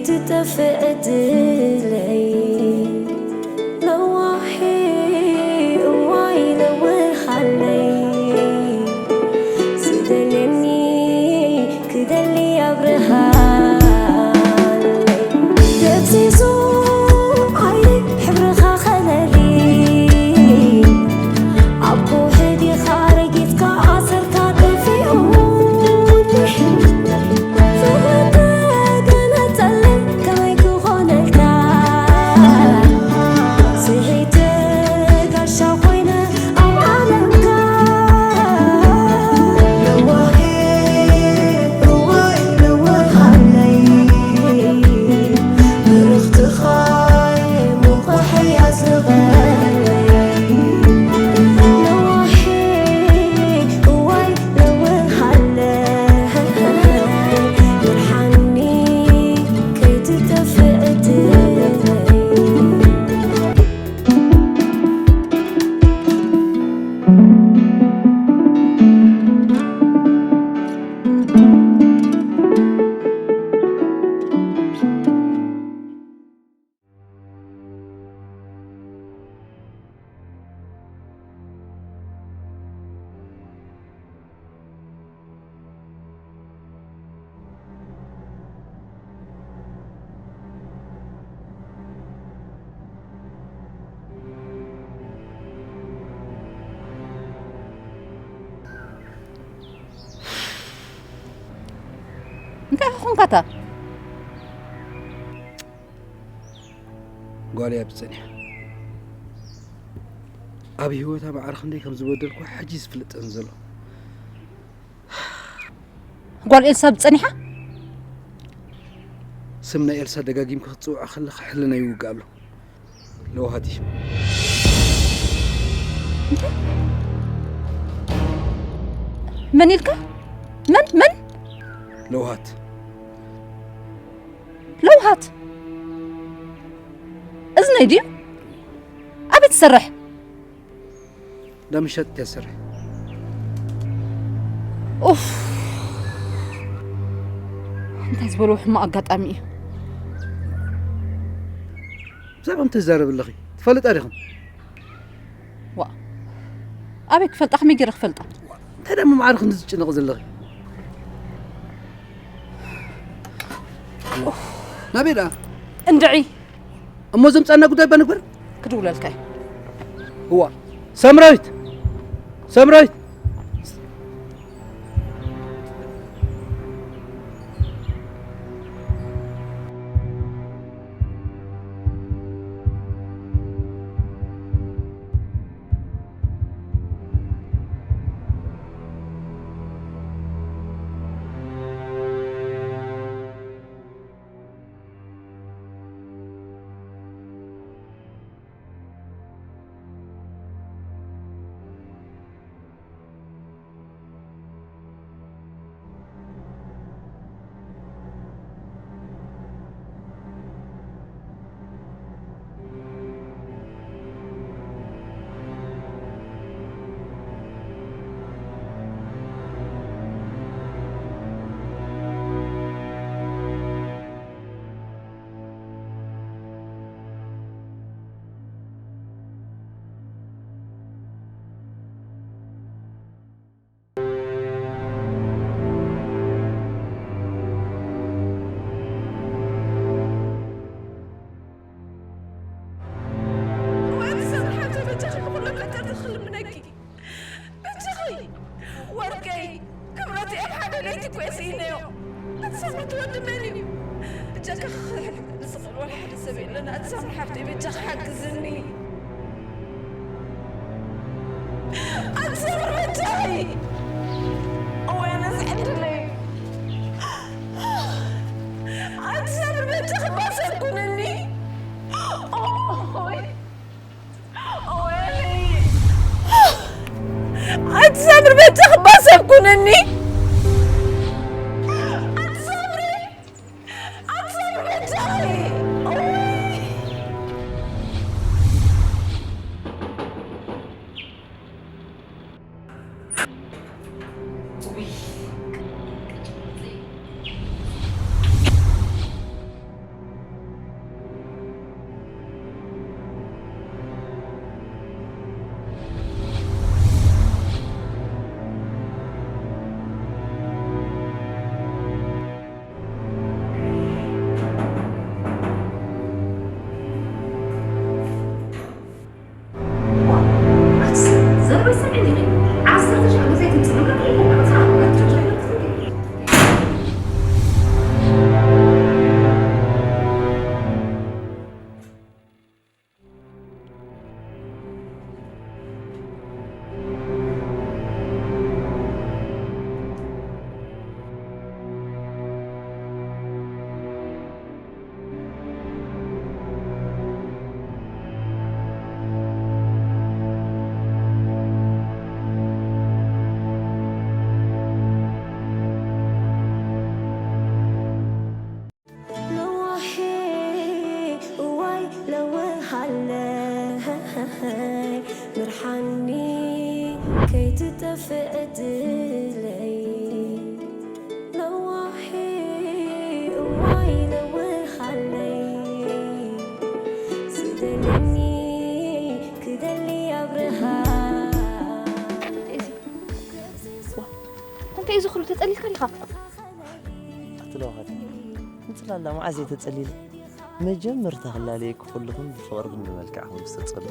ትጠፍእ ዕድለይ ለዋሄ እዋይ ለውሃለይ ዝደልየኒ ክደሊ ኣብርሃለይ ደብዚዙ ዓይነይ ሕብርኻ ከለሊ ኣብ ከውሒ ዲኻ ረጊጽካ ኣሰርካ ጠፊኡ ፍቕሪ ተገነጸለይ ከመይ ክኾነልካ ስሒተ ጋሻ ኮይነ ኣብ ዓለምካ ለዋሄ እዋይ ለዋሃለይ ብርኽትኻ እንታይ ኾንካታ? ጓለይ ኣብዚ ጸኒሓ ኣብ ህይወታ ማዕረ ክንደይ ከም ዝበደልኩ ሕጂ ዝፍለጠን ዘሎ። ጓል ኤልሳ ኣብዚ ጸኒሓ? ስም ናይ ኤልሳ ደጋጊምካ ክትጽውዖ ከለኻ ሕልና ይውግእ ኣሎ። ለውሃት እዩ። መን ኢልካ? መን መን? ለውሃት። ለውሃት እዝነይ ድዩ? ኣበይ ትሰርሕ? ዳምሸት እያ ትሰርሕ። ኡፍ፣ እንታይ ዝበልዎ ሕማቕ ኣጋጣሚ እዩ። ብዛዕባ እንታይ ትዛረቢ ኣለኺ? ትፈልጣ ዲኹም? ዋ፣ ኣበይ ክፈልጣ? ከመይ ገይረ ክፈልጣ? እንታይ ደኣ ማዕረ ክንዲ ዝጭነቕ ዘለኺ? ናበይ ደኣ? እንድዒ። እሞ ዘምጻና ጉዳይ እባ ንግበር። ክድውለልካ እየ። እዋ፣ ሳምራዊት! ሳምራዊት! ወዲ ሰብ ሓብተይ በጃኺ ብኹሉ መጠን ክልምነኪ በጃኺ ወርቀይ ክብረተይ ኣብ ሓደ ለይቲ እኮ እየ ስኢነዮ። ኣቲ ሳምሪ እቲ ወዲ መን እዩ? በጃኺ ክኽሕድ ዝኽእል ዋላ ሓደ ሰብ የለን። ኣቲ ሳምሪ ሓብተይ በጃኺ ሓግዝኒ። ኣቲ ሳምሪ በጃኺ። እዋይ ነዚ ዕድለይ። ኣቲ ሳምሪ በጃኺ እባ ሰብ ኩንኒ። ኦይ። ኦይ። ኣቲ ሳምሪ በጃኺ እባ ሰብ ኩንኒ። ኣቲ ሳምሪ። ኣቲ ሳምሪ በጃኺ። ኦይ። ከይትጠፍእ ዕድለይ ለዋሒ እዋይ ለውሃለይ ዝደለኒ ክደሊ ኣብርሃ እንታይ እዩ ዝኽሩ ተጸሊልካ ዲኻ? ኣትለዋኸት ምፅላላ መዓዝ እየ ተፀሊለ? መጀመርታ ክላለየኪ ከለኹን ብፍቕርኽን ብመልክዕኽን ዝተፀሉ።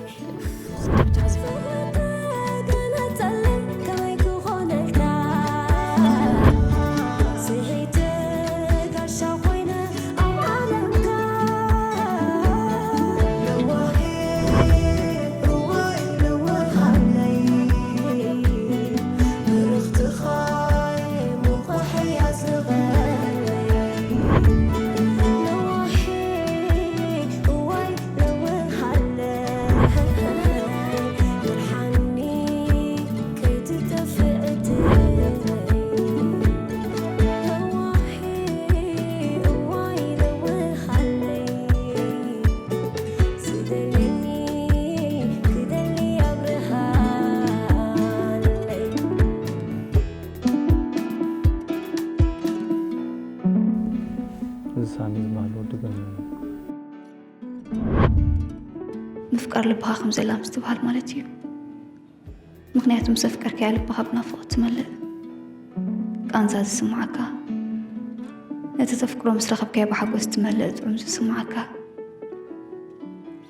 እዚ ሳሚ ዝበሃል ወዲ ገና ምፍቃር ልብኻ ከም ዘላ ምስትብሃል ማለት እዩ። ምኽንያቱ ምስ ኣፍቀርካያ ልብኻ ብናፍቖት ትመልእ። ቃንዛ ዝስምዓካ፣ ነቲ ተፍቅሮ ምስ ረኸብካዮ ብሓጎስ ትመልእ ጥዑም ዝስምዓካ።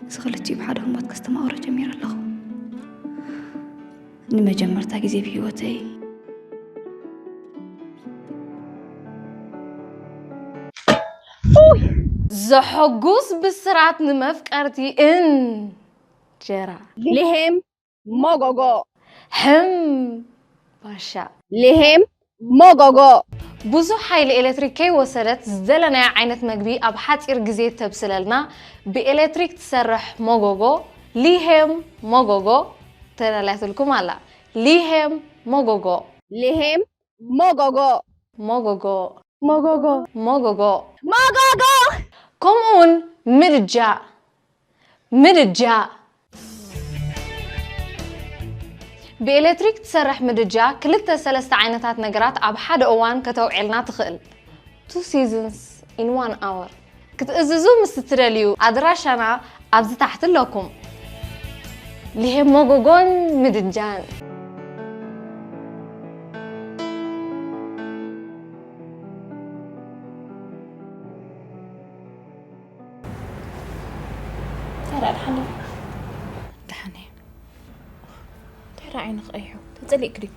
እዚ ክልቲኡ ብሓደ ህሞት ከስተማቕሮ ጀሚረ ኣለኹ። ንመጀመርታ ግዜ ብህይወተይ። ዘሐጉስ ብስራት ንመፍቀርቲ እንጀራ። ሊሄም ሞጎጎ። ሕም ባሻ። ሊሄም ሞጎጎ። ብዙሕ ሓይሊ ኤሌክትሪክ ከይወሰደት ዝደለናዮ ዓይነት መግቢ ኣብ ሓፂር ግዜ ተብስለልና ብኤሌክትሪክ ትሰርሕ ሞጎጎ ሊሄም ሞጎጎ ተዳልያትልኩም ኣላ። ሊሄም ሞጎጎ። ሊሄም ሞጎጎ። ሞጎጎ። ሞጎጎ። ሞጎጎ። ሞጎጎ። ከምኡ እውን ምድጃ። ምድጃ። ብኤሌክትሪክ ትሰርሕ ምድጃ ክልተ ሰለስተ ዓይነታት ነገራት ኣብ ሓደ እዋን ከተውዕልና ትኽእል። Two seasons in one hour። ክትእዝዙ ምስ እትደልዩ ኣድራሻና ኣብዚ ታሕቲ ኣለኩም። ሊሄም ሞጎጎን ምድጃን። እንታይ ደኣ ደሓን ዶ? ደሓን እየ። እንታይ ደኣ ዓይንኺ ቀይሑ? ተጸሊእኪ ድዩ?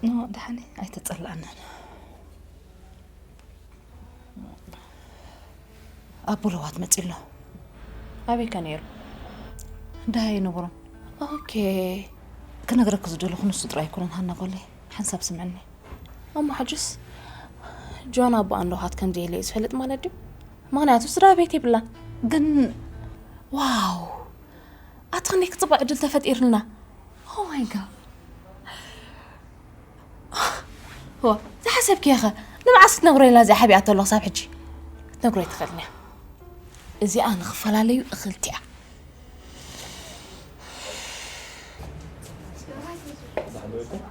ኖ፣ ደሓን እየ። ኣይተጸላእንን። ኣቦ ለውሃት መጺኡ ኣሎ። ኣበይ ከ ነይሩ? ደሃይ ኣይነበሮን። ኦኬ። ክነግረኪ ዝደለኹ ንሱ ጥራይ ኣይኮነን ሃና ጓለይ። ሓንሳብ ስምዕኒ። እሞ ሕጅስ ጆን ኣቦኣን ለውሃት ከም ዘየለዩ ዝፈልጥ ማለት ድዩ? ምኽንያቱ ስድራ ቤት የብላን። ግን ዋው! ኣቲ ክንደይ ክጽብቕ ዕድል ተፈጢርልና። Oh my God። ዋ፣ ዝሓሰብክዮ ኸ? ንመዓስ ክትነግሮ ኢላ እዚኣ ሓቢኣቶ ኣሎ ክሳብ ሕጂ? ክትነግሮ ኣይትኽእልን እያ። እዚኣ ንኽፈላለዩ እኽልቲ እያ።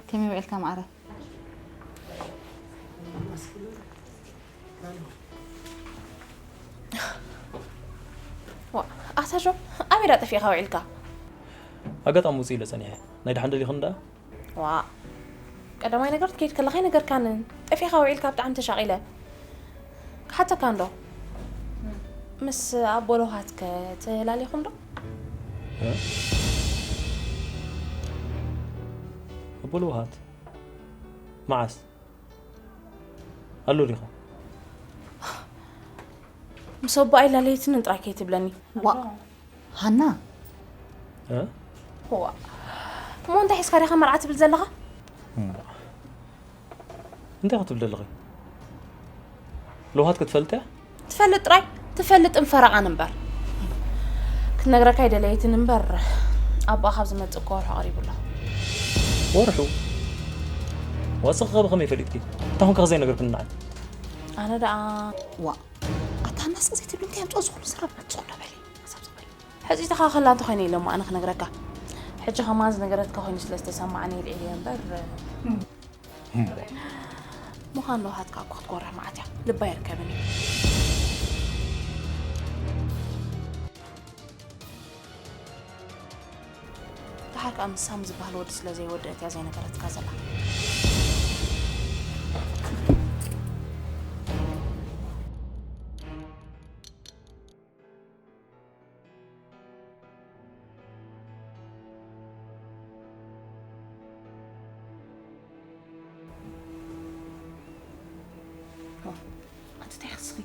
ከመይ ውዒልካ ማዕረ? ዋ፣ ኣታ ጆ፣ ኣበይ ዳ ጠፊእካ ውዒልካ? ኣጋጣሚ ውፅእ ኢለ ፀኒሐ። ናይ ደሓን ደሊኽን ደኣ? ዋ፣ ቀዳማይ ነገር ክትከይድ ከለኻ ኣይነገርካንን። ጠፊእካ ውዒልካ ብጣዕሚ ተሻቒለ። ክሓተካ እንዶ፣ ምስ ኣቦ ለውሃትከ ተላሊኹም ዶ? እ? ኣቦ ለውሃት? መዓስ? ኣሎ ዲኻ? ምስ ኣቦኣ ኣይላለየትንን ጥራይ ከይትብለኒ። ዋ፣ ሃና። እ? ዋ፣ እሞ እንታይ ሒዝካ ዲኻ መርዓ ትብል ዘለኻ? እሞ እንታይ ክትብል ዘለኺ? ለውሃት ክትፈልጥ እያ? ትፈልጥ ጥራይ፣ ትፈልጥን ፈረቓን እምበር። ክትነግረካ ኣይደለየትን እምበር፣ ኣቦኣ ካብ ዝመጽእ እኮ ወርሑ ቀሪቡ ኣሎ። ወርሑ? ዋስኺ ከ ብኸመይ ፈሊጥኪ? እንታይ ኮንካ ዘይነገርክኒ ንዓይ? ኣነ ደኣ ዋ፣ ኣታ ሃናስ ዘይትብሊ እንታይ ኣምጽኦ ዝኹሉ ሰራብ ጽዑ ዶ በሊ። ሕጺትኻ ከላ እንተኾይነ ኢለ እሞ ኣነ ክነግረካ። ሕጂ ከማን ዝነገረትካ ኮይኑ ስለ ዝተሰማዓኒ ኢለ እየ እምበር። ምዃን ለውሃትካ እኮ ክትጎርህ መዓት እያ። ልባ ይርከብን እዩ። ደሓር ከኣ ምስ ሳም ዝበሃል ወዲ ስለ ዘይወደአት እያ ዘይነገረትካ ዘላ። ኣቲ እንታይ ክስኺ?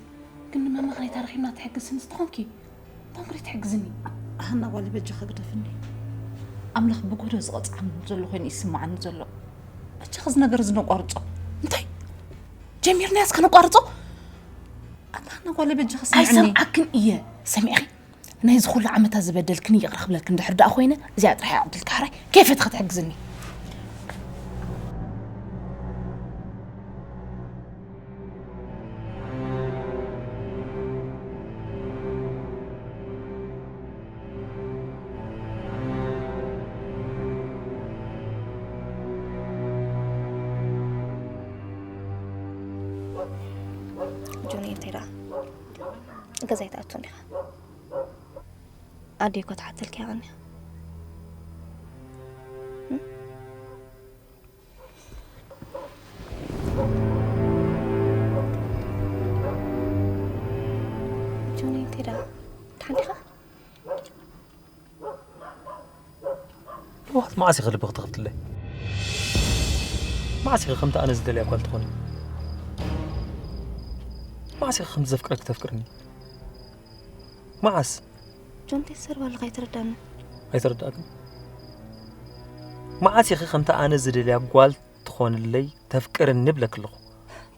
ግን ንመማኽነይታ ረኺብና ትሕግዝኒ ዝተኾንኪ፣ ተንክሪ ትሕግዝኒ። ሃና ጓል በጃ ከግደፍኒ። ኣምላኽ ብጎዶ ዝቐጽዓኒ ዘሎ ኮይኑ ይስምዓኒ ዘሎ። በጃ እዚ ነገር እዚ ነቋርጾ። እንታይ? ጀሚርናዮ እስከ ነቋርጾ? ኣታ ሃና ጓል በጃ ክስምዓኒ። ኣይሰምዓክን እየ። ሰሚዕኺ? ናይዚ ኩሉ ዓመታት ዝበደልክኒ ይቕረ ክብለልክን ድሕር ደኣ ኮይነ፣ እዚኣ ጥራሕ እያ ዕድልካ ሕራይ። ከይፈትኺ ትሕግዝኒ። ጆኒ፣ እንታይ ደኣ? ገዛይ ትኣቱ እንዲኻ? ኣደይ እኮ ትሓተልኪ እያ ቀኒኻ። እም? ጆኒ፣ እንታይ ደኣ? ደሓን ዲኻ? ለውሃት መዓስ ኢኺ ልብኺ ትኸፍትለይ? መዓስ ኢኺ ከምቲ ኣነ ዝደልያ ጓል ትኾኒ? መዓስ ኢኺ ከምቲ ዘፍቅረኪ ተፍቅርኒ? መዓስ? ጆን፣ እንታይ ትዛረብ ኣለኻ? ኣይተረዳንን። ኣይተረዳእክን? መዓስ ኢኺ ከምቲ ኣነ ዝደልያ ጓል ትኾንለይ ተፍቅርኒ እብለኪ ኣለኹ?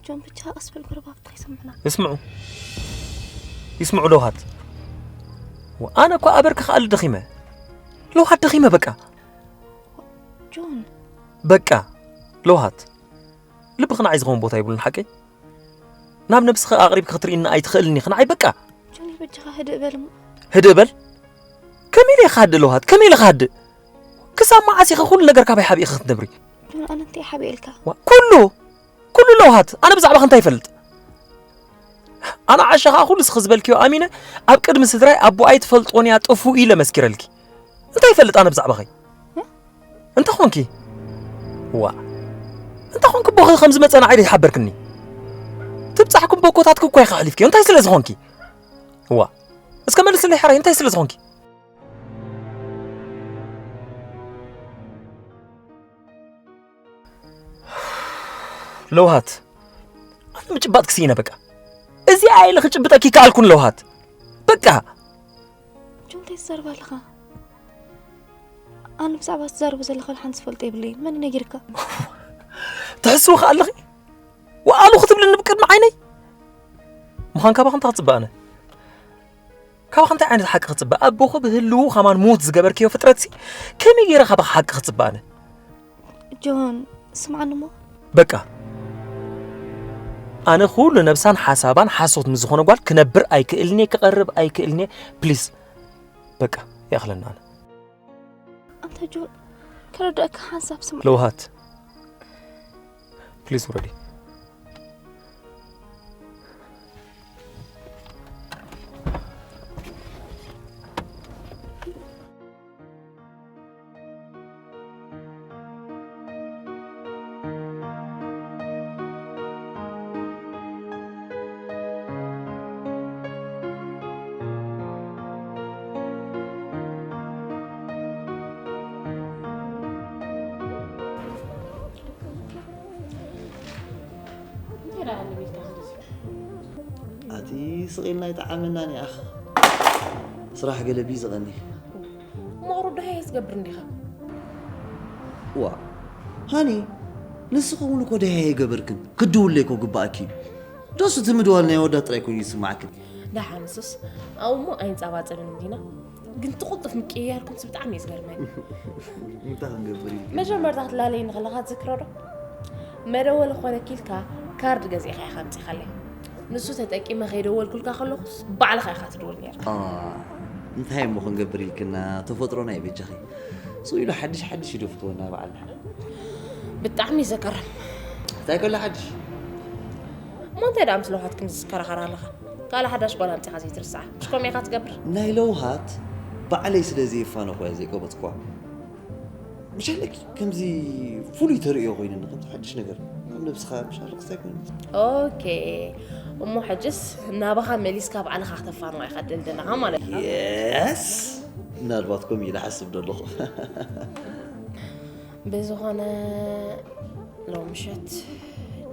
ጆን፣ ብቻ ቀስ በል፣ ጎረባብቲ ከይሰምዑና። ይስምዑ፣ ይስምዑ ለውሃት። ኣነ እኮ ኣበርኪ ክኣሊ ደኺመ። ለውሃት ደኺመ በቃ። ጆን። በቃ ለውሃት፣ ልብኺ ንዓይ ዝኸውን ቦታ የብሉን ሓቀይ። ናብ ነብስኺ ኣቕሪብኪ ክትርእይኒ ኣይትኽእልኒ ኢኺ ንዓይ በቃ። ጆኒ፣ በጃኻ ህድእ በል እሞ። ህድእ በል? ከመይ ኢለ ክሃድእ ለውሃት? ከመይ ኢለ ክሃድእ? ክሳብ መዓስ ኢኺ ኩሉ ነገር ካባይ ሓቢእኺ ክትነብሪ? ጆን፣ ኣነ እንታይ ሓቢኤልካ? ኩሉ ኩሉ ለውሃት፣ ኣነ ብዛዕባኺ እንታይ ይፈልጥ? ኣነ ዓሻ ኸኣ ኩሉ እስኺ ዝበልክዮ ኣሚነ ኣብ ቅድሚ ስድራይ ኣቦኣይ ትፈልጦን እያ ጥፉእ ኢለ መስኪረልኪ። እንታይ ይፈልጥ ኣነ ብዛዕባኺ? እንተ ኾንኪ ዋ እንተ ኾንኪ ቦኺ ከም ዝመጸ ንዓይ ዶ ይሓበርክኒ? ትብጻሕኩም በኮታትኪ እኮ ኢኺ ኣሕሊፍክዮ። እንታይ ስለ ዝኾንኪ? ዋ እስከ መልስለይ ሕራይ እንታይ ስለ ዝኾንኪ? ለውሃት ኣነ ምጭባጥ ክስኢነ በቃ እዚኣ ኢለ ክጭብጠኪ ይከኣልኩን ለውሃት በቃ ጆን እንታይ ትዛረብ ኣለኻ? ኣነ ብዛዕባ ትዛረቦ ዘለኻ ሓንቲ ዝፈልጦ የብለይን። መን ነጊርካ? ትሕስዊ ከ ኣለኺ? ወኣሉ ክትብልኒ ብቅድሚ ዓይነይ ምዃን ካባኺ እንታይ ክፅበ ኣነ? ካባኺ እንታይ ዓይነት ሓቂ ክፅበ? ኣቦኺ ብህልዉ ኸማን ሙት ዝገበርክዮ ፍጥረትሲ ከመይ ገይረ ካባኺ ሓቂ ክፅበ ኣነ? ጆን ስምዓኒ እሞ በቃ ኣነ ኩሉ ነብሳን ሓሳባን ሓሶት ምስ ዝኾነ ጓል ክነብር ኣይክእልንየ ክቐርብ ኣይክእልንየ ፕሊስ በቃ ይኣኽለና ኣነ ኣንታ ጆን ክረድኣካ ሓንሳብ ስምዕ ለውሃት ፕሊስ ውረዲ ኣቲ ስቕ ኢልና ኣይጠዓመናን እያ ስራሕ ገለ ቢዚ ቐኒ መቕሩ ድሃየ ዝገብር እንዲኻ ዋ ሃኒ ንስኺ እውን እኮ ደሃየ ኣይገበርክን ክድውለይ እኮ ግባኣኪ እዩ ዶስ እቲ ምድዋል ናይ ወዳት ጥራይ ኮይኑ ይስማዓክን ደሓንስስ ኣብኡ እሞ ኣይንጻባጸብን እንዲና ግን ትቕልጡፍ ምቅይያርኩምስ ብጣዕሚ እዩ ዝገርመኒ እንታይ ክንገብር እዩ መጀመርታ ክትላለይ ንኸለኻ ትዝክሮ ዶ መደወሊ ኮነኪ ኢልካ ካርድ ገዚእኻ ኢኻ ኣምጺኻለይ ንሱ ተጠቂመ ከይደወልኩልካ ከለኹስ ባዕልኻ ኢኻ ትድውል ነይርካ እንታይ እሞ ክንገብር ኢልክና ተፈጥሮና እዩ በጃኺ ስቕ ኢሉ ሓድሽ ሓድሽ እዩ ደፍትወና በዓልና። ብጣዕሚ እዩ ዘገርም። እንታይ ከሎ ሓድሽ? እሞ እንታይ ደኣ ምስ ለውሃት ከምዚ ትከራኸር ኣለኻ? ካልእ ሓዳሽ ጓል ኣምጺኻ ዘይትርስዓ። ምሽ ከምኡ ኢኻ ትገብር? ናይ ለውሃት ባዕለይ ስለ ዘየፋነኹ እያ ዘይቀበጽኩዋ። ምሸለኪ ከምዚ ፍሉይ ተርእዮ ኮይኑኒ፣ ከምዚ ሓድሽ ነገር ኣብ ነብስኻ ምሻ ርክስታይ ኮይኑ። ኦኬ፣ እሞ ሕጅስ ናባኻ መሊስካ ባዕልኻ ክተፋንዋ ኢኻ ትደሊ ዘለኻ ማለት እዩ። የስ፣ ምናልባት ከምኡ ኢለ ሓስብ ደለኹ። ብዝኾነ ሎም ምሸት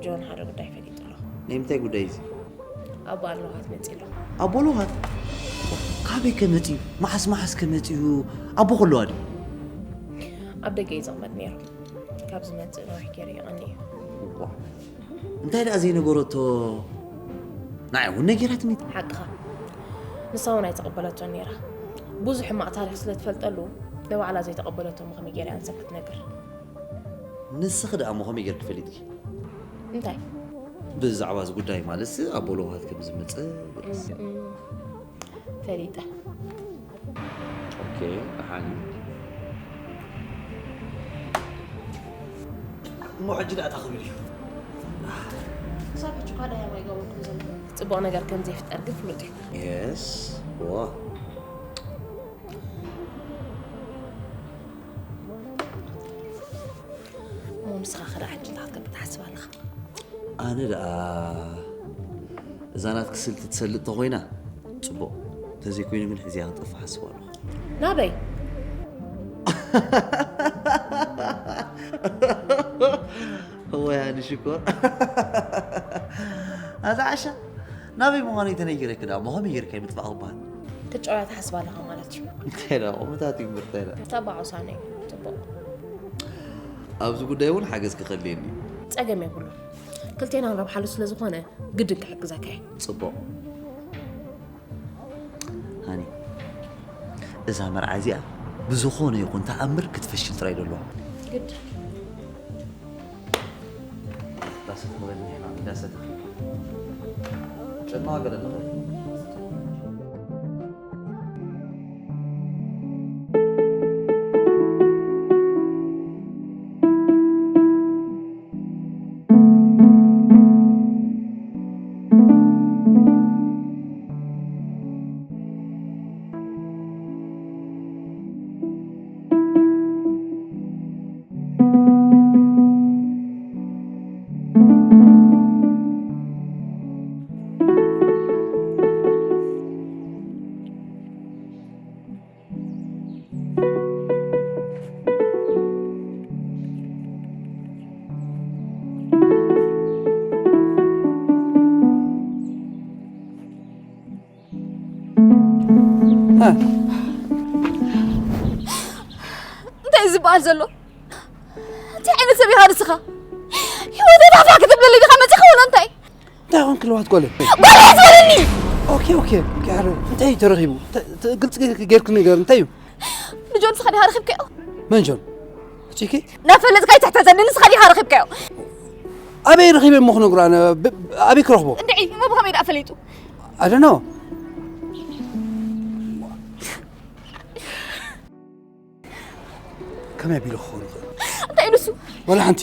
ጆን ሓደ ጉዳይ ፈሊጡ ኣሎ። ናይ ምንታይ ጉዳይ እዚ? ኣቦ ኣለውሃት መጺኡ ኣሎ። ኣቦ ኣለውሃት? ካበይ ከ መጺኡ? መዓስ መዓስ ከ መጺኡ? ኣቦ ከለዋ ድዩ? ኣብ ደገ እዩ ዝቕመጥ ነይሩ። ካብ ዝመጽእ ነዊሕ ገይሩ ይቐኒ እዩ። ዋ። እንታይ ደኣ ዘይነገረቶ? ንዓይ እውን ነጊራትኒ። ሓቅኻ። ንሳ እውን ኣይተቐበለቶን ነይራ። ብዙሕ ሕማቕ ታሪኽ ስለ ትፈልጠሉ፣ ንባዕላ ዘይተቐበለቶ እሞ ከመይ ገይራ እያ ንሰብ ክትነግር? ንስኺ ደኣ እሞ ከመይ ጌርኪ ፈሊጥኪ? እንታይ? ብዛዕባ እዚ ጉዳይ ማለትሲ ኣቦ ለውሃት ከም ዝመጸ። እም፣ ፈሊጠ። ኦኬ፣ ደሓን እዩ። እሞ ሕጂ ደኣ እንታይ ክብል እዩ? ክሳብ ሕጂ እኳ ደያብ ኣይገበርኩን ዘለኹ። ጽቡቕ ነገር ከም ዘይፍጠር ግን ፍሉጥ እዩ። የስ፣ ዋ። እሞ ንስኻ ኸ ደኣ ሕጂ እንታይ ክትገብር ትሓስብ ኣለኻ? ኣነ ደኣ እዛ ናትኪ ስልቲ ትሰልጥ ተኾይና ጽቡቕ፣ እንተዘይኮይኑ ግን ሕዝያ ክጠፍእ ሓስብ ኣለኹ። ናበይ? እወ፣ ያኒ ሽኮር። ኣዛ ዓሻ፣ ናበይ ምዃኑ ተነጊረኪ ደኣ፣ እሞ ከመይ ጌርካ እዩ ምጥፋእ ክበሃል? ክትጨውያ ትሓስብ ኣለኻ ማለት እዩ። እንታይ ደኣ፣ ቁምታት እዩ እምበር፣ እንታይ ደኣ? ተባዖሳኒ፣ ጽቡቕ። ኣብዚ ጉዳይ እውን ሓገዝ ክኸልየኒ እዩ። ጸገም የብሉን። ክልቴና ንረብሓሉ ስለ ዝኾነ፣ ግድን ክሕግዘካ እየ። ጽቡቕ። ሃኒ፣ እዛ መርዓ እዚኣ ብዝኾነ ይኹን ተኣምር ክትፈሽል ጥራይ ደለዋ። ግድ። ዳሰት ንበል ንሕና፣ ዳሰት። ጨና ገለ ንበል። እንታይ እዩ ዝበሃል ዘሎ? እንታይ ዓይነት ሰብ ኢኻ ንስኻ? ህይወተይ ፋሕፋሕ ክትብለለይ ዲኻ መጺኻ ወላ እንታይ? እንታይ ኾንክ ለዋት ጓለይ? ጓለይ ኣትበለኒ! ኦኬ፣ ኦኬ፣ ኦኬ፣ ኣረ፣ እንታይ እዩ ተረኺቡ? ተ-፣ ተ-፣ ግልጽ ጌ-፣ ጌርክ ንገር፣ እንታይ እዩ? ንጆን ንስኻ ዲኻ ረኺብካዮ? መን ጆን? ሕጪኪ? እናፈለጥካ ኣይትሕተተኒ፣ ንስኻ ዲኻ ረኺብካዮ? ኣበይ ረኺበ እሞ ክነግሮ ኣነ? ብ-፣ ኣበይ ክረኽቦ? እንድዒ፣ እሞ ብኸመይ ደኣ ፈሊጡ? I don't know። ከመይ ኣቢሉ ክኸውን ይኽእል? እንታይ ኢሉ እሱ? ወላ ሓንቲ።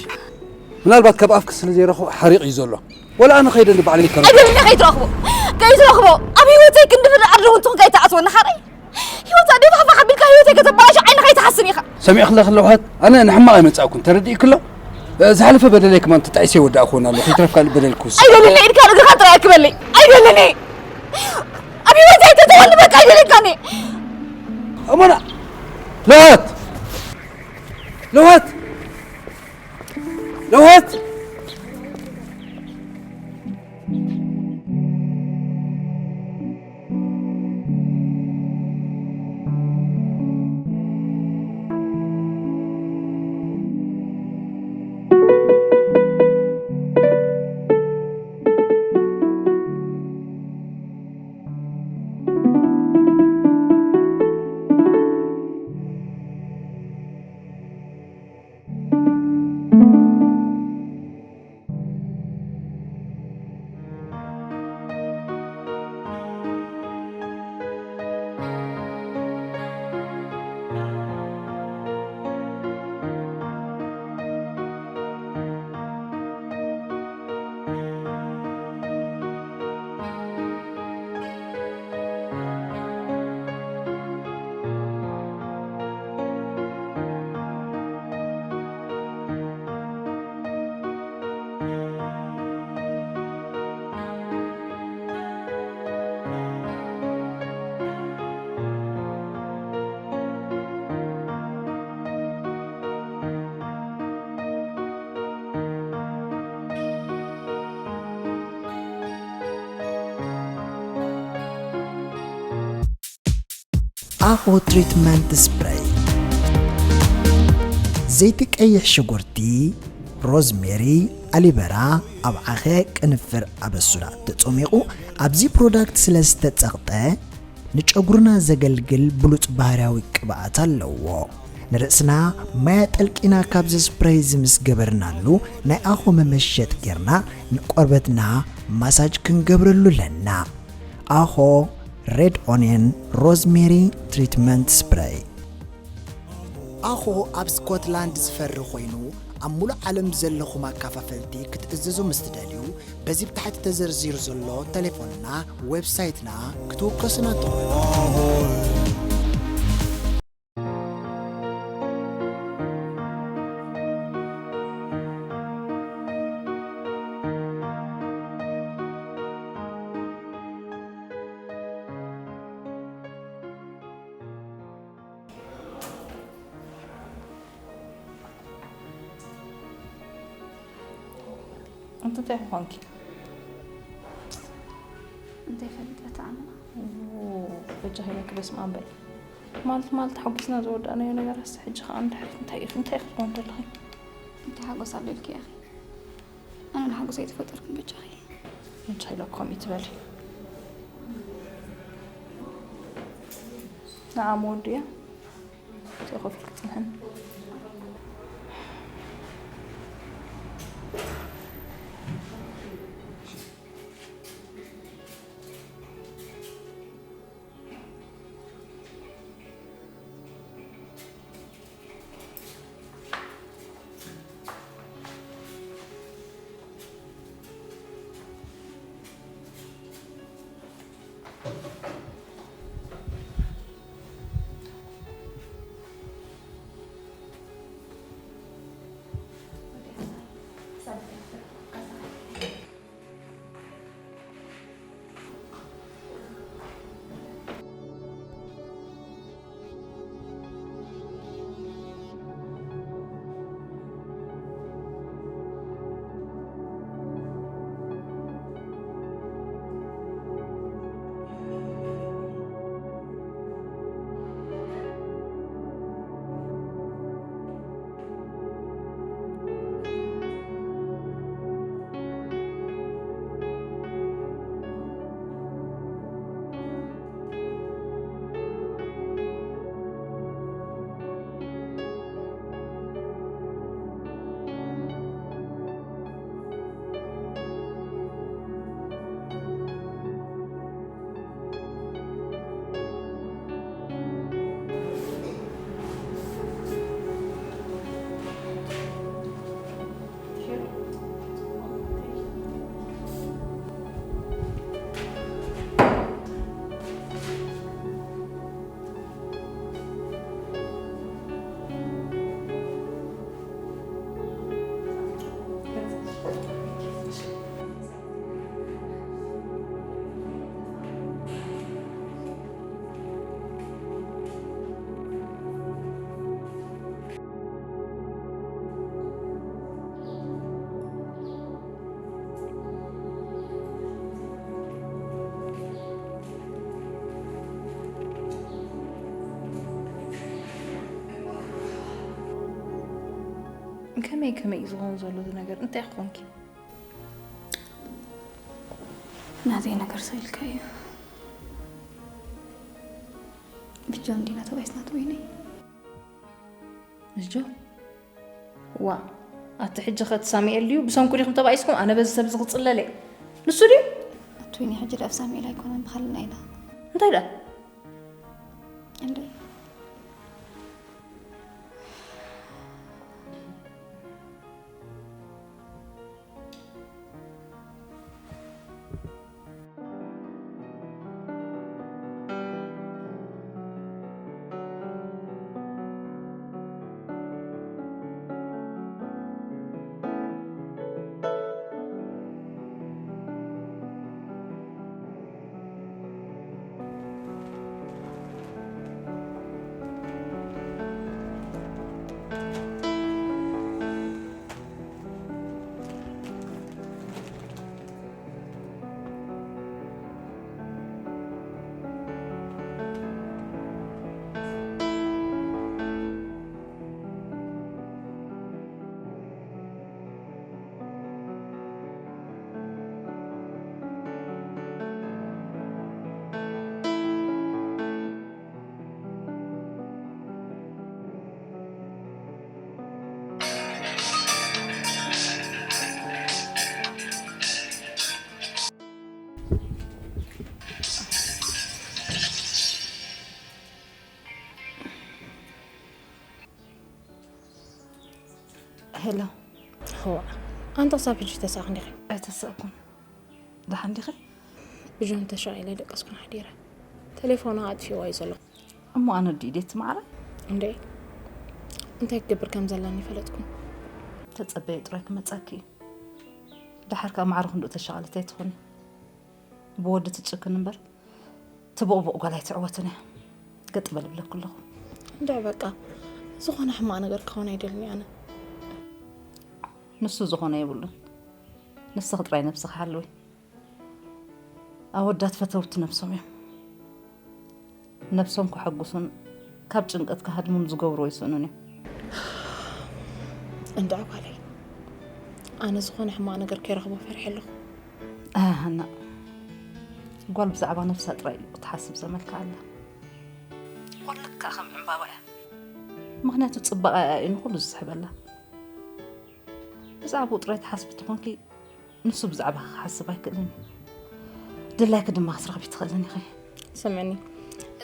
ምናልባት ካብ ኣፍኪ ስለ ዘይረኽቦ ሓሪቕ እዩ ዘሎ። ወላ ኣነ ከይደ ንባዕለይ ይከላኸል። ኣይደልን፣ ከይትረኽቦ። ከይትረኽቦ። ኣብ ህይወተይ ክንዲ ፍርዲ ዓድሪ እውን ትኹን ከይትኣትወኒ ሓረይ። ህይወት ኣደ ፋሕፋሕ ኣቢልካ ህይወተይ ከተበላሾ ዓይንኻ ኣይትሓስን ኢኻ። ሰሚዕክለ ከለኹ፣ ኣነ ንሕማቕ ኣይመጻእኩን፣ ተረዲእክሎ? ዝሓለፈ በደለይ ከማን ተጣዒሰ ይወዳእኩ እውን ኣለኹ። ይትረፍ ካልእ በደል ክውስኽ። ኣይደልን፣ ኢድካን እግርኻን ጥራይ ኣክበለይ። ኣይደልን። ኣብ ህይወት ኣይተተወኒ፣ በቃ ኣይደልየካን እየ። ኣሞና! ለውሃት! ለውሃት! ለውሃት! ኣኾ ትሪትመንት ስፕሬይ። ዘይቲ ቀይሕ ሽጉርቲ፣ ሮዝሜሪ፣ ኣሊበራ፣ ኣብ ዓኸ ቅንፍር ኣበሱዳ ተጾሚቑ ኣብዚ ፕሮዳክት ስለ ዝተጸቕጠ ንጨጉርና ዘገልግል ብሉጽ ባህርያዊ ቅብኣት ኣለዎ። ንርእስና ማይ ኣጠልቂና ካብዚ ስፕሬይ እዚ ምስ ገበርናሉ ናይ ኣኾ መመሸጥ ጌርና ንቆርበትና ማሳጅ ክንገብረሉ ኣለና። ኣኾ ሬድ ኦንየን ሮዝሜሪ ትሪትመንት ስፕሬይ። ኣኾ ኣብ ስኮትላንድ ዝፈሪ ኮይኑ ኣብ ሙሉእ ዓለም ዘለኹም ኣካፋፈልቲ ክትእዝዙ ምስ ትደልዩ በዚ ብታሕቲ ተዘርዚሩ ዘሎ ቴሌፎንና ዌብሳይትና ክትውከሱና ትኽእሉ። ኣንቲ እንታይ ክኾንኪ? እንታይ ፈልጠ ተኣምና? በጃኺ ኢለኪ በስመ ኣብ በይ። ማለት ማለት ተሓጒስና ዝወዳእናዮ ነገር ኣስ ሕጂ ከኣ እንድሕር እንታይ ኢኺ እንታይ ኢኺ ትኾን ዘለኺ? እንታይ ሓጎስ ኣሎ ኢልኪ ኢኺ? ኣነ ንሓጎስ ኣይተፈጠርኩን በጃኺ። በጃኺ ኢለኪ ከምኡ ትበሊ። ንዓ መወድያ ተኸፍኪ ጽንሕን። ከመይ ከመይ እዩ ዝኾን ዘሎ እዚ ነገር እንታይ ክኾንኪ? ናተይ ነገር ሰኢልካ እዩ። ብጆን ዲና ተባይስና ትወይነይ ምስ ጆን ዋ ኣቲ ሕጂ ኸ ሳሙኤል ድዩ ብሰንኩ ዲኹም ተባኢስኩም ኣነ በዚ ሰብ ዝኽፅለለ ንሱ ድዩ ኣትወይኒ ሕጂ ዳብ ሳሙኤል ኣይኮነን ብኻልና ኢና እንታይ ደኣ እንደ ሄሎ። ሆ፣ ኣንተ ክሳብ ሕጂ ተሳእኽ እንዲኺ? ኣይተሳእኩን። ደሓን ዲኺ? ብጆን ተሻቒለ ደቀስኩን ሓዲረ። ቴሌፎና ኣጥፊእዋ እዩ ዘሎ። እሞ ኣነ ድዩ ድየት ማዕረ? እንዴ፣ እንታይ ክገብር ከም ዘለኒ ፈለጥኩን። ተጸበየ ጥራይ ክመጻኪ እዩ። ደሓር ከኣ ማዕረ ክንድኡ ተሻቐለት ኣይትኹኒ። ብወዲ ትጭክን እምበር ትቦቕቦቕ ጓል ኣይትዕወትን እያ። ገጥ በል ብለኩ ኣለኹ። እንድዕ በቃ፣ ዝኾነ ሕማቕ ነገር ክኸውን ኣይደልን ኣነ። ንሱ ዝኾነ የብሉን። ንስኺ ጥራይ ነብስኺ ሓልዊ። ኣወዳት ፈተውቲ ነብሶም እዮም። ነብሶም ከሐጉሱን ካብ ጭንቀት ክሃድሙን ዝገብሩ ኣይስእኑን እዮም። እንድዕ ጓለይ፣ ኣነ ዝኾነ ሕማቕ ነገር ከይረኽቦ ፈሪሐ ኣለኹ። ኣሃና ጓል ብዛዕባ ነብሳ ጥራይ እዩ ክትሓስብ ዘመልካ ኣላ። ጓል ልክዕ ከም ዕምባባ እያ። ምኽንያቱ ጽባቐ እያ እዩ ንኹሉ ዝስሕበላ። ብዛዕባኡ ጥራይ ትሓስቢ ተኾንኪ ንሱ ብዛዕባኺ ክሓስብ ኣይክእልን እዩ። ድላይኪ ድማ ክትረኽቢ ትኽእልን ኢኺ። ስምዕኒ፣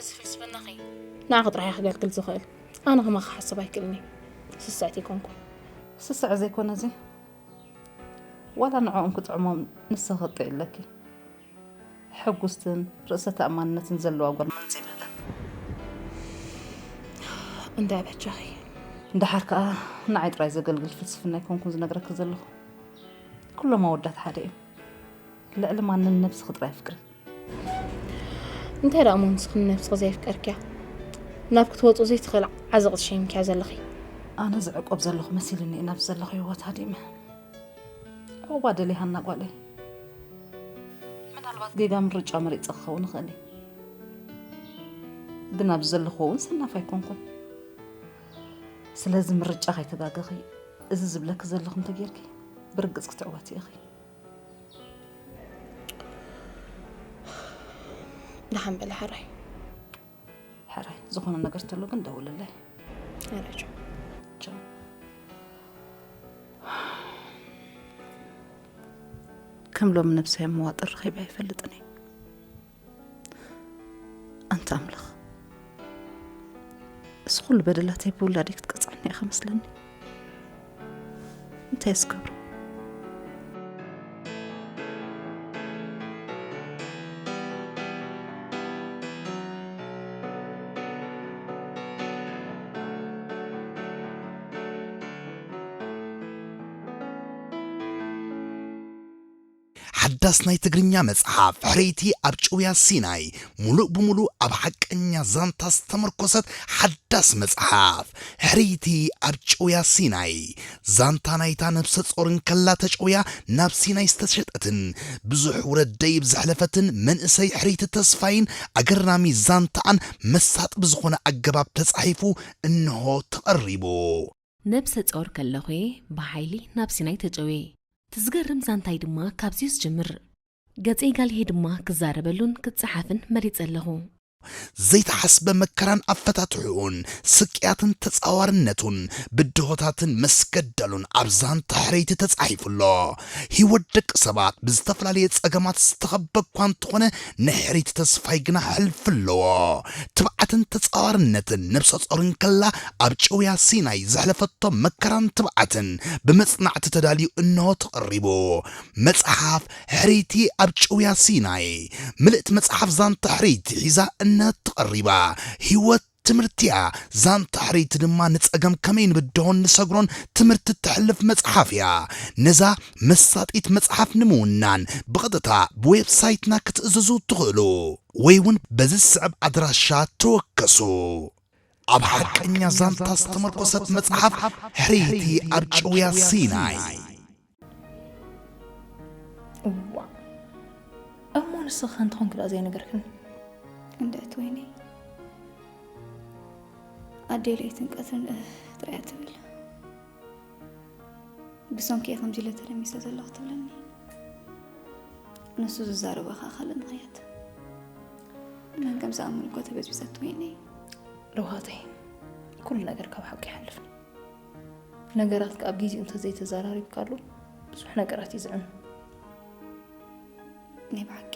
እዚ ፍልስፍናኺ ንዓኺ ጥራሕ እዩ ከገልግል ዝኽእል። ኣነ ከማኺ ክሓስብ ኣይክእልን እየ። ስስዕቲ ኣይኮንኩን። ስስዐ ዘይኮነ እዚ ዋላ ንዕኦም ክጥዕሞም ንስኺ ክጥዒ ኣለኪ። ሕጉስትን ርእሰ ተኣማንነትን ዘለዋ ጓል ምንጽ ይብለን። እንዳ በጃኺ። ደሓር ከኣ ንዓይ ጥራይ ዘገልግል ፍልስፍና ኣይኮንኩን ዝነግረኪ ዘለኹ። ኩሎም ኣወዳት ሓደ እዮም። ልዕሊ ማንም ነብስኺ ጥራይ ኣፍቅሪ። እንታይ ደኣ እሞ ንስኺ ንነብስኺ ዘየፍቀርክያ? ናብ ክትወጾ ዘይትኽእል ዓዘቕቲ ሸይምክያ ዘለኺ። ኣነ ዝዕቆብ ዘለኹ መሲሉኒ እዩ ናብ ዘለኹ ህይወት ሃዲመ። ዕቑባ ደልየ ሃና ጓለይ። ምናልባት ጌጋ ምርጫ መሪጸ ክኸውን እኽእል እየ። ግን ኣብዚ ዘለኹዎ እውን ሰናፍ ኣይኮንኩን። ስለዚ ምርጫ ከይተጋገኺ እዚ ዝብለኪ ዘለኹ እንተጌርኪ ብርግጽ ክትዕወቲ ኢኺ። ደሓን በሊ ሓራይ። ሕራይ ዝኾነ ነገር ተሎ ግን ደውልለይ። ሕራይ ቻው። ቻው። ከም ሎም ነብሰይ መዋጥር ረኺበ ኣይፈልጥን እየ። ኣንታ ኣምላኽ፣ እዚ ኩሉ በደላተይ ብውላደይ ክትቀጽዓኒ ኢኻ መስለኒ። እንታይ ዝገብሮ? ሓዳስ ናይ ትግርኛ መጽሓፍ ሕርይቲ ኣብ ጭውያ ሲናይ፣ ሙሉእ ብሙሉእ ኣብ ሓቀኛ ዛንታ ዝተመርኮሰት ሓዳስ መጽሓፍ ሕርይቲ ኣብ ጭውያ ሲናይ። ዛንታ ናይታ ነብሰ ጾር እንከላ ተጨውያ ናብ ሲናይ ዝተሸጠትን ብዙሕ ውረድ ደይብ ዘሕለፈትን መንእሰይ ሕርይቲ ተስፋይን ኣገራሚ ዛንታኣን መሳጢ ብዝኾነ ኣገባብ ተጻሒፉ እንሆ ተቐሪቡ። ነብሰ ጾር ከለኹ'የ ብሓይሊ ናብ ሲናይ ተጨውየ። እቲ ዝገርም ዛንታይ ድማ ካብዚ'ዩ ዝጅምር። ገጸይ ጋልሄ ድማ ክዛረበሉን ክጸሓፍን መሪጸ ኣለኹ። ዘይተሓስበ መከራን ኣፈታትሕኡን፣ ስቅያትን ተጻዋርነቱን፣ ብድሆታትን መስገደሉን ኣብ ዛንታ ሕርይቲ ተጻሒፉ ኣሎ። ህይወት ደቂ ሰባት ብዝተፈላለየ ጸገማት ዝተኸበ እኳ እንተኾነ፣ ናይ ሕርይቲ ተስፋይ ግና ሕልፊ ኣለዎ። ትብዓትን ተጻዋርነትን ነብሰ ጾር እንከላ ኣብ ጭውያ ሲናይ ዘሕለፈቶ መከራን ትብዓትን ብመጽናዕቲ ተዳልዩ እንሆ ተቐሪቡ። መጽሓፍ ሕርይቲ ኣብ ጭውያ ሲናይ ምልእቲ መጽሓፍ ዛንታ ሕርይቲ ሒዛ እንሆ ተቐሪባ። ህይወት ትምህርቲ'ያ። ዛንታ ሕርይቲ ድማ ንጸገም ከመይ ንብድሆን ንሰግሮን ትምህርቲ እተሕልፍ መጽሓፍ እያ። ነዛ መሳጢት መጽሓፍ ንምውናን ብቐጥታ ብዌብሳይትና ክትእዝዙ ትኽእሉ። ወይ እውን በዚ ዝስዕብ ኣድራሻ ተወከሱ። ኣብ ሓቀኛ ዛንታ ዝተመርኮሰት መጽሓፍ ሕርይቲ ኣብ ጭውያ ሲናይ። እዋ እሞ ንስኺ ከ እንተኾንኪ ደኣ ዘይነገርክኒ? እንድዕቲ ወይነይ ኣደይ ለይትን ቀትርን እህ ጥራይ እያ ትብል። ብሰንኩ እየ ከምዚ ኢለ ተደሚሰ ዘለኹ ትብለኒ። ንሱ ዝዛረቦ ኸኣ ካልእ ምኽንያት። መን ከም ዝኣምን እኮ ተበዝቢዘት ወይነይ። ለውሃተይ፣ ኩሉ ነገር ካብ ሓቂ ይሓልፍ። ነገራት ከኣ ኣብ ጊዜኡ እንተዘይተዘራሪብካሉ ብዙሕ ነገራት እዩ ዝዕኑ። ናይ ብሓቂ።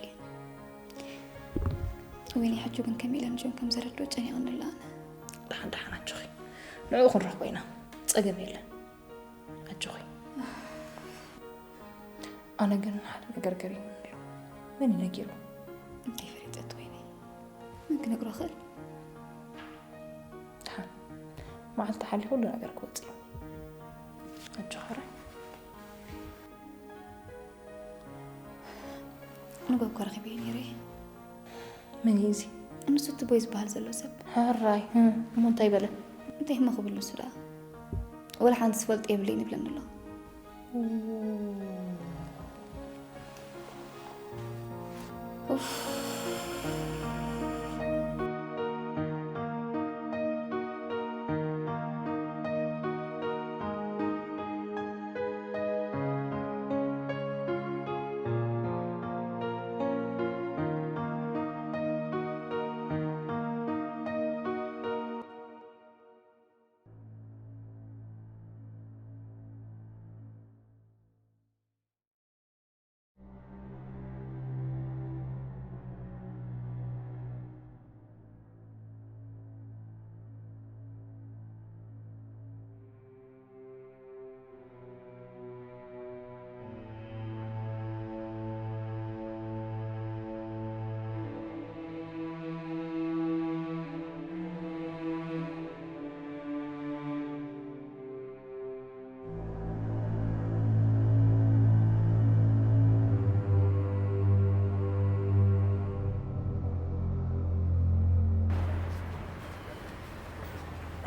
ወይኒ ሕጂ ግን ከመይ ኢለ ንጆን ከም ዘረድኦ ጨኒቐኒ ኣሎ ኣነ። ደሓን ደሓን ኣጆኺ። ንዕኡ ክንረኽቦ ኢና። ጸገም የለን። ኣጆኺ። ኣነ ግን ሓደ ነገር ገሪሙኒ ኣሎ። መን እዩ ነጊሩ? እንታይ ፈሊጠት ወይኒ? መን ክነግሮ ክእል? ደሓን መዓልቲ ሓሊፉ ኩሉ ነገር ክወጽእ እዩ። ኣጆኺ ራይ። ንጎጎ ረኺበዮ ነይረ። መን እዩ እዚ? ንሱ እቲ ቦይ ዝበሃል ዘሎ ሰብ። ሕራይ፣ እም፣ እሞ እንታይ በለ? እንታይ እሞ ክብል ንሱ ደኣ? ወላ ሓንቲ ዝፈልጦ የብለይን ይብለኒ ኣሎ። ኡፍ።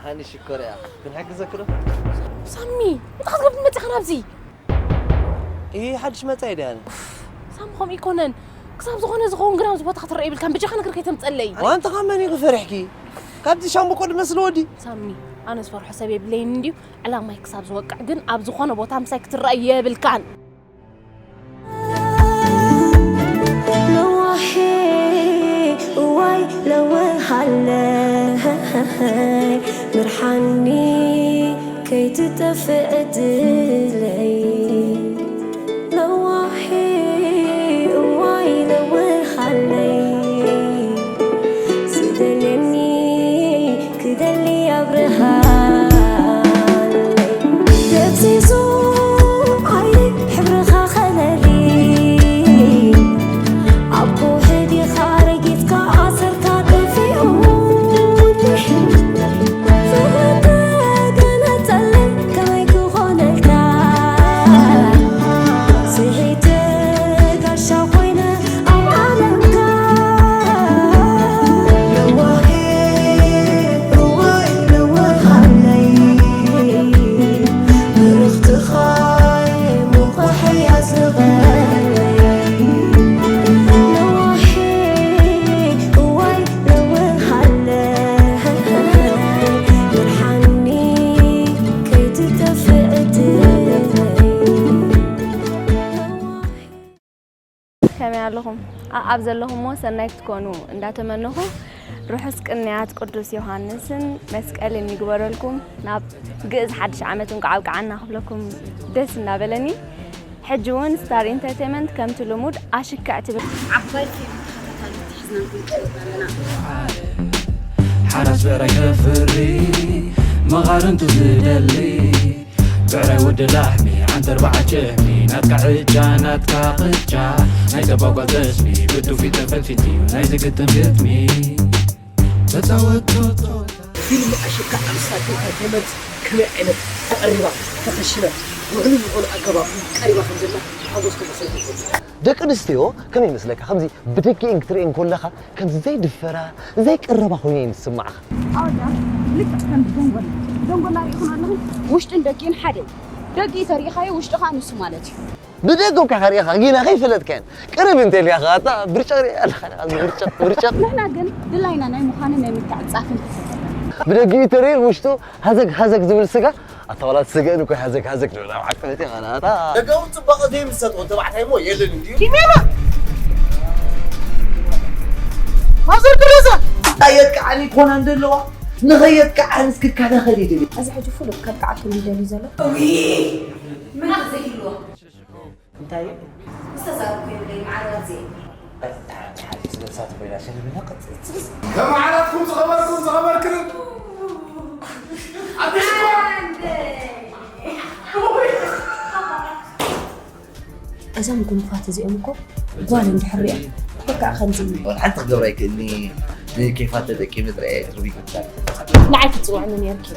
ሃኒ ሽኮር እያ። ክንሕግዘኪ ዶ? ሳሚ፣ እንታይ ክትገብር መጺኻ ናብዚ? እሂ፣ ሓድሽ መጻኢ ድያ? ሳሚ፣ ከምኡ ኣይኮነን። ክሳብ ዝኾነ ዝኸውን ግን ኣብዚ ቦታ ክትረአ የብልካን። በጃኻ ነገር ከይተምጸለይ። ዋንታ ካብ መን እዩ ፈሪሕኪ? ካብዚ ሻምበቆ ድመስል ወዲ? ሳሚ፣ ኣነ ዝፈርሖ ሰብ የብለይን እንድዩ። ዕላማይ ክሳብ ዝወቅዕ ግን ኣብ ዝኾነ ቦታ ምሳይ ክትረአ የብልካን። ለዋሄ እዋይ ለወሃለይ ምርሓኒ ከይትጠፍእ ዕድለይ። ለዋሄ እዋይ ለወሃለይ ዝደልየኒ ክደሊ ኣብርሃለይ። ደብዚዙ ዓይነይ ሕብርኻ ከለሊ ኣቦ ሕዲኻ ረጊጽካ ኣሰርካ ጠፊኡ። ፍቕሪ ተገነጸለይ ከመይ ክኾነልካ? ስሒተ ጋሻ ኮይነ ኣብ ዓለምካ። ለዋሄ እዋይ ለዋሃለይ ብርኽትኻ ምዃሐይ ኣስንቐለይ። ለዋሄ እዋይ ለዋሃለይ ምርሓኒ ከይትጠፍእ ዕድለይ። ከመይ ኣለኹም? ኣኣብ ዘለኹምዎ ሰናይ ክትኮኑ እንዳተመነኹ፣ ርሑስ ቅንያት ቅዱስ ዮሃንስን መስቀልን ይግበረልኩም። ናብ ግእዝ ሓድሽ ዓመት እንቋዕ ኣብቅዓና ክብለኩም ደስ እናበለኒ። ሕጂ እውን ስታር ኢንተርቴይመንት ከምቲ ልሙድ ኣሽክዕ ትብል ዓባይ ፊልም ተኸታታሊት ሒዝናልኩም ቀሪብና ኣለና። ሓራስ ብዕራይ ከፍሪ መቓርንቱ ዝደሊ ብዕራይ ወዲ ላሕሚ ዓንተር በዓል ጭሕሚ ናትካ ዕጫ ናትካ ቅጫ ናይ ጸባጓል ጠስሚ ብትውፊት ተፈትፊት እዩ ናይዚ ግጥም ግጥሚ ተጻወቶ ጸወታ። ፊልም ኣሽካ ኣምሳል ኢንተርቴይመንት ከመይ ዓይነት ተቐሪባ ተኸሽነ ብህሉው ዝኾነ ኣገባብ ቀሪባ ከም ዘላ ሓጎስኩም ብሰፊሑ ይገልጽ። ደቂ ኣንስትዮ ከመይ ይመስለካ ከምዚ ብደጊኤን ክትርእየን ከለኻ ከምዚ ዘይድፈራ ዘይቅረባ ኮይኑ እየን ዝስምዓኻ። ኣወዳ ልክዕ ከም ደንጎላ ደንጎላ ርኢኹን ኣለኹም ውሽጥን ደጊእን ሓደ እዩ። ደጊ ተሪኢኻዮ ውሽጥኻ ንሱ ማለት እዩ። ብደገ እኳ ከርእኻ ጊና ከይፈለጥካየን ቅርብ እንተልካ ከኣ እታ ብርጨቕ ርእ ኣለኻ ብርጨቕ ብርጨቕ። ንሕና ግን ድላይና ናይ ምዃንን ናይ ምትዕጻፍን ተፈጠረ። ብደጊኡ ተርእየን ውሽጡ ሃዘግ ሃዘግ ዝብል ስጋ ኣታ ዋላ ስገን እኮ ሃዘግ ሃዘግ ንብል ኣብ ዓቀበት እያ ኻላ ኣታ። ደጋዊ ጽባቐ ዘይምሰጥዎ ተባዕታይ እሞ የለን እንድዩ። ኪሜራ! ማዘር ተረዛ! ኣየጥቅዓኒ ይኮና እንደለዋ ንኸየጥቅዓንስ ክከላኸል ይደሊ። እዚ ሕጂ ፍሉጥ ከጥቅዓኩም ይደሊ ዘሎ። ምን ዘይህልዎ እንታይ ዝተዛረብኩ የብለይ መዓረር ዜ። ተሓቲ ስለሳት ኮይና ሸልምና ቀጽጽ። ከመዓራትኩም ዝኸበርኩም ዝኸበርክን ኣብ ሽኮር። እዞም ጉንፋት እዚኦም እኮ ጓል እንድሕር ሪኣ በቃ ከምዚ። ሓንቲ ክገብራ ይክእልኒ። ንኬፋት ተጠቂመ ጥራይ ርቢ ይግባል። ንዓይ ክትፅውዕኒ ነርኪ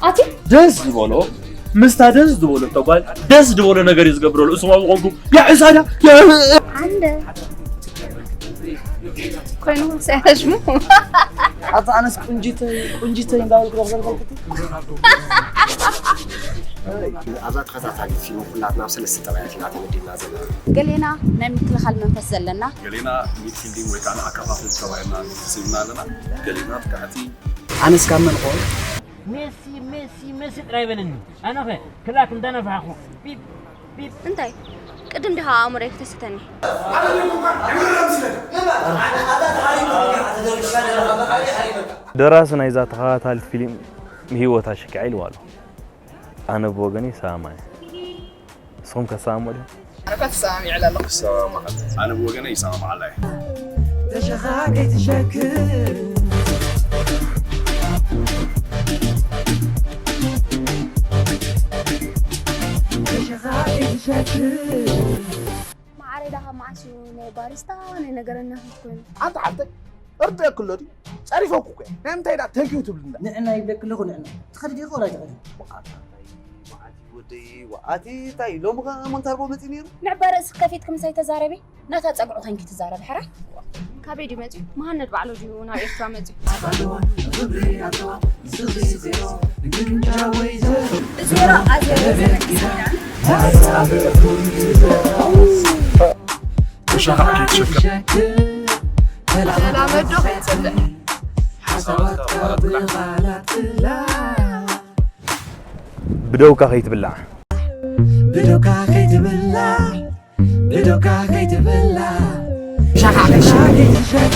ኣቲ ደስ ዝበሎ ምስታ ደስ ዝበሎ ተጓል ደስ ዝበሎ ነገር እዩ ዝገብረሉ። እሱማ ብቆንኩም ያዕሳዳ عند ኮይኑ ሳያሽሙ ኣታ ኣነስ ቁንጂተይ ቁንጂተይ እንዳበልኩ ዶ ክዘርገልኩ ኣብዛ ተኸታታሊት ፊልም ኩላትና ኣብ ሰለስተ ጠባያት ኢና ተመዲብና ዘለና። ገሌና ናይ ምክልኻል መንፈስ ዘለና ገሌና ሚድፊልዲንግ ወይ ከዓ ኣከፋፍል ተባሂልና ተሰይምና ኣለና። ገሌና ጥቃዕቲ ኣነስ ካብ መን ኾን ሜሲ ሜሲ ሜሲ ጥራይ በለኒ ኣነኸ ክላክ እንዳነፋሕኹ ቢብ ቢብ እንታይ ቅድም ዲኻ ኣእምሮይ ክተስተኒ ደራሲ ናይዛ ተኸታታሊት ፊልም ህይወት ኣሸኪዓ ኢልዋ ኣሎ። ኣነ ብወገነይ ሰላማይ እየ። ንስኹም ከ ትሰማምዑ ዲኹም? ኣነ ብወገነ ይሰማማዓላ እየ። ማዓረይ ዳኻ መዓስ እዩ ናይ ባሪስታ ናይ ነገረኛ ክትኮይኑ ኣንተ ሓፍተይ እርደክሎ ድዩ ጸሪፈኩ እኮ ናይ ምንታይ ዳ ተንኪዩ ትብል እንዳ ንዕና ይብለክ ኣለኹ ንዕና ትኸዲ ዲኻ ወላ ትኸዲ ወዓቲ እንታይ ሎሚ ከ ሞንታርቦ መፂ ነይሩ ንዕበረ እስኪ ከፊትክ ምሳይ ተዛረቢ ናታ ጸግዑ ኮንኪ ትዛረብ ሕራይ ካበይ ድዩ መፅዩ መሃነድ ባዕሉ ድዩ ናብ ኤርትራ መፅዩ ብደውካ ከይትብላዕ ብደውካ ከይትብላዕ ብደውካ ከይትብላዕ ሻኻ ሻኻ